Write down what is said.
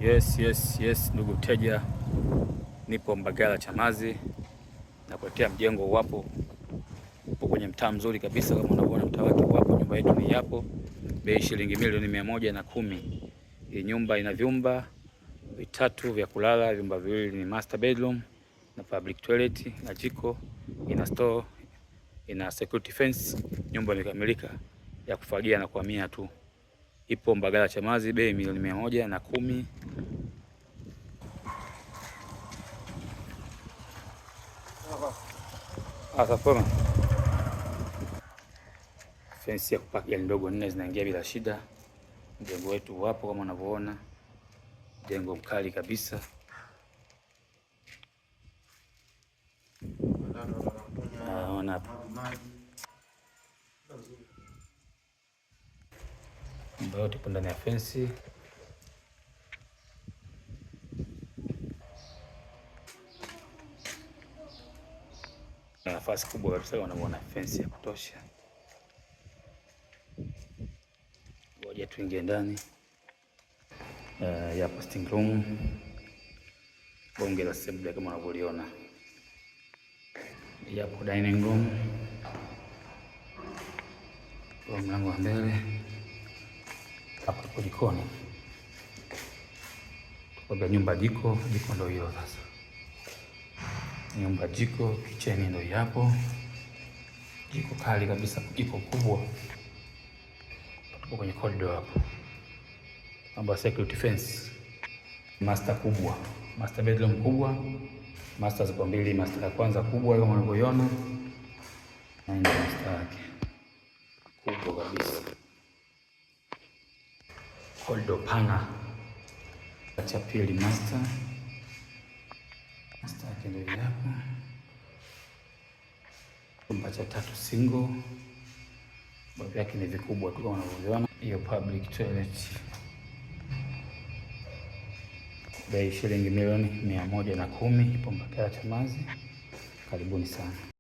Yes, ndugu mteja, nipo Mbagala Chamazi nakuletea mjengo wapo, upo kwenye mtaa mzuri kabisa, kama unavyoona mtaa wake wapo, nyumba yetu ni hapo, bei shilingi milioni 110. Hii nyumba ina vyumba vitatu vya kulala, vyumba viwili ni master bedroom na public toilet na jiko, ina store, ina security fence. Nyumba imekamilika ya kufagia na kuhamia tu. Ipo Mbagala Chamazi, bei milioni 110. Asafoma fensi ya kupaki gari ndogo nne zinaingia bila shida. Mjengo wetu wapo kama unavyoona, mjengo mkali kabisa. Naona hapo nyumba yote ipo ndani ya fensi. Na nafasi kubwa kabisa, unavyoona fensi ya kutosha. Ngoja tuingie ndani. Ya posting room, bonge la sebule kama unavyoliona. Yapo dining room kwa mlango wa mbele. Hapa tupo jikoni, tuko nyumba jiko, jiko ndio hilo sasa. Nyumba jiko, kitchen ndio hapo, jiko kali kabisa, jiko kubwa. Tupo kwenye corridor hapo, mambo ya security fence, master kubwa, master bedroom kubwa, master zipo mbili, master ya kwanza kubwa kama unavyoiona, na ndio master yake kubwa kabisa, corridor pana. Cha pili master, master yake ndio hapo. Chumba cha tatu single, vyumba vyake ni vikubwa tu kama unavyoviona. Hiyo public toilet, bei shilingi milioni 110, ipo Mbagala Chamazi. Karibuni sana.